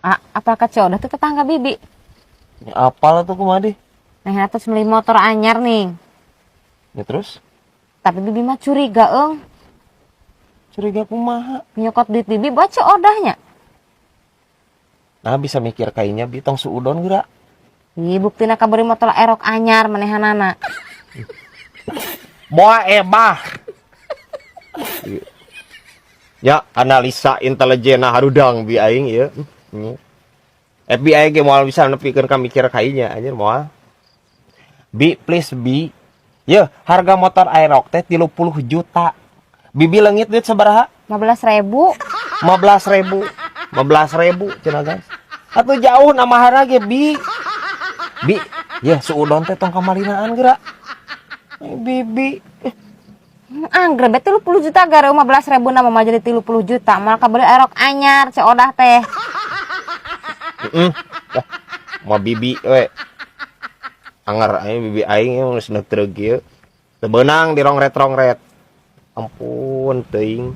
Ah, apal ka Ceu Odah tuh tetangga bibi? Ya apal tuh, kumaha deh? Nah, terus beli motor anyar nih. Ya terus? Tapi bibi mah curiga, eng. Curiga kumaha? Nyokot duit bibi buat Ceu Odahnya. Nah, bisa mikir kayaknya bi, tong suudon geura. Ih, buktina kabeli motor Aerox anyar manehanana. Moa ebah. Ya, analisa intelijen harudang bi aing ieu. FBI ge moal bisa nepikeun ka mikir kainya anjir moal. Bi, please bi. Ye, harga motor Aerox teh 30 juta. Bibi leungit duit sabaraha? 15 ribu. 15 ribu. 15 ribu cenah, guys. Atuh jauh nambahan ge bi. Bi, ya suudon teh tong kamalinaan geura. Eh, bibi. Eh, Angger be 30 juta gara 15 ribu nama mah jadi 30 juta. Malah kabeli Aerox anyar Ceu Odah teh. Heeh. Dah, mau bibi we. Anger aing bibi aing geus neuk truk ieu. Teu beunang dirongret-rongret. Ampun teuing.